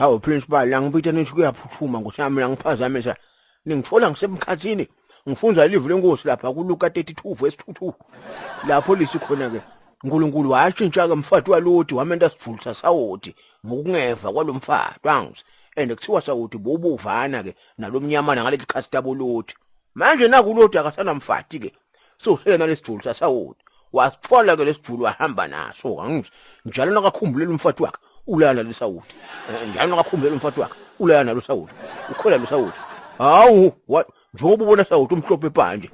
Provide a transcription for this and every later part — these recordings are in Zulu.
Hawu principal, la ngibita nithi kuyaphuthuma ngosami la ngiphazamisa. Ningithola ngisemkhathini. Ngifunza live lenkosi lapha kuLuka 32 verse 22. Lapho lisi khona ke uNkulunkulu washintsha ke mfati waLoti wamenta sivulisa sawoti ngokungeva kwalomfati wangithi. And kuthiwa sawoti bobuvana ke nalomnyamana ngalethi khasi tabo Loti. Manje naku Loti akasanamfati ke. So sele nalesivulisa sawoti. Wasithola ke lesivulu wahamba naso angithi. Njalo nakakhumbulela umfati wakhe ulala lesawoti. Njalo nakakhumbulela umfati wakhe ulala nalosawoti. Ukhwela losawoti. Hawu njengoba ubona sawoti umhlophe phandle.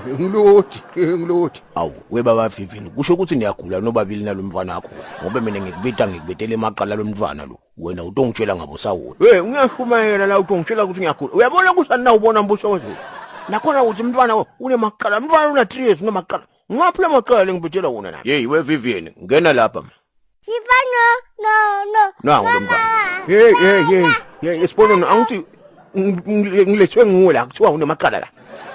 Ngiloti, ngiloti. Awu webaba Vivini kusho ukuthi niyagula nobabili nalomfana wakho ngoba mina ngikubita ngikubetele emaqala lomntwana lo. Wena utongitshela ngabo sawoti. Hey uyashumayela la utongitshela ukuthi ngiyagula. Uyabona ukuthi anawubona mbuso wezulu. Nakhona ukuthi umntwana unemaqala, umntwana una 3 years unemaqala. Ngaphi lamaqala lengibetela wona na? Hey we Vivian ngena lapha. Sibano no no. Nangu lo mntwana. Hey hey hey. Hey isibono angithi ngilethwe nguwe la kuthiwa unemaqala la.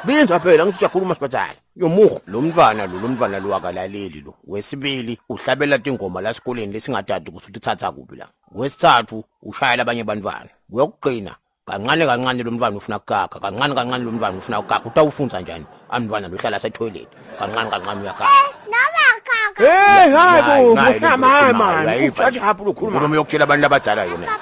Benza phela ngithi uyakhuluma sibazala. Yomuhu lo mntwana lo mntwana lo akalaleli lo. Wesibili uhlabela ingoma la esikoleni lesingathatha ukuthi uthatha kuphi la. Wesithathu ushayela abanye abantwana. Uyokugcina kancane kancane lo mntwana ufuna ukukaka, kancane kancane lo mntwana ufuna ukukaka. Utawufunza njani? Amntwana lo hlala setoilet. Kancane kancane uyakaka. Noma kaka. Hey hayi bo, hayi man. Uthatha haphu lokhuluma. Ukhuluma yokutshela abantu abadala yona.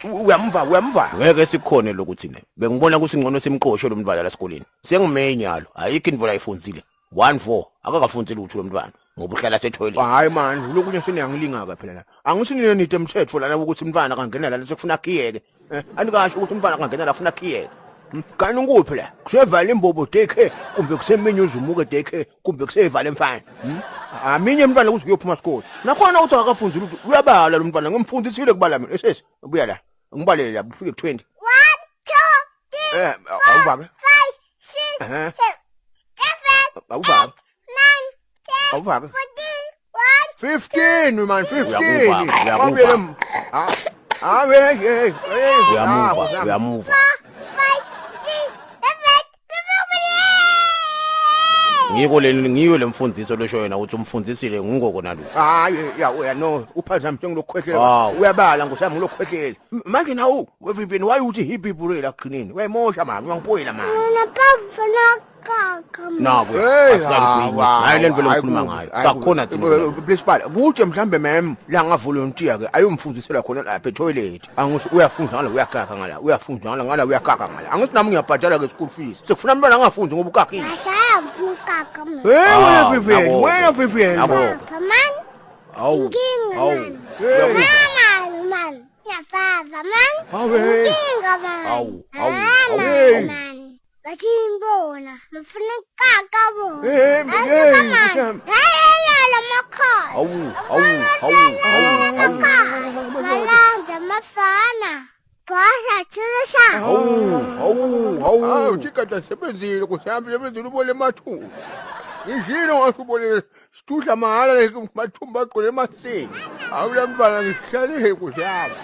Uyamva, uyamva. Ngeke sikhone lokuthi ne. Bengibona ukuthi ngcono simqoshe lo mntwana la esikoleni. Sengimenyalo, ayikho into la ifunzile. 1-4 akakafunzi lutho lo mntwana ngoba uhlala setoilet. Hayi man, lokunye seniyangilinga ke phela la. Angisinine nide emthetho lana ukuthi umntwana akangena la sekufuna khiyeke. Anikasho ukuthi umntwana akangena la funa khiyeke. Kanti ngikuphi la? Kusevala imbobo daycare kumbe kuseminye uzumuke daycare kumbe kusevala emfana. Aminye umntwana ukuthi uyophuma isikole. Nakhona uthi akafunzi lutho, uyabala lo mntwana ngimfundisile kubala mina. Esesi, buya la. Ngibalele la ufike ku 20. 1 2 3 Awubake. 5 6 7 Awubake. 9 10 Awubake. 14 1 15 man 15. Uyakuva. Ah hey hey. Uyamuva, uyamuva. 5 6 7 8. Ngiko le ngiyo lemfundiso losho yena ukuthi umfundisile ngungoko nalo. Hayi ya uya no uphazamise ngilokhwehlela. Uyabala ngosami ngilokhwehlela. Manje nawo weVivian why uthi hip hip la kugcineni? Uyayimosha mama, uyangiphoyela mama. Mina kaka. Nako asikali hayi le ndlela okhuluma ngayo. Kakhona thina. Principal, kuthi mhlambe ma'am la nga volunteer ke ayomfundisela khona lapha etoilet. Angithi uyafunza ngala uyakaka ngala, uyafunza ngala ngala uyakaka ngala. Angithi nami ngiyabhadala ke school fees. Sekufuna umntwana angafundi ngoba ukakile. Asayamfuna ukaka mina. Hey wena Vivian, wena Vivian. Kaka man. Awu. Awu. Mama man. Ngiyafava man. Awu hey. Inkinga man. Awu, awu, awu. Basimbona. Ngifuna ukaka bo. Hey, hey. Hayi makhaya. Awu, awu, awu, awu. Malanga mafana. Bhasha tshisha. Awu, awu, awu. Awu tikata sebenzile kusihamba sebenzile ubole emathumba. Ngishilo ngathi ubole situdla mahala mathumba agcwele emasini. Awu la mfana ngihlale kusihamba.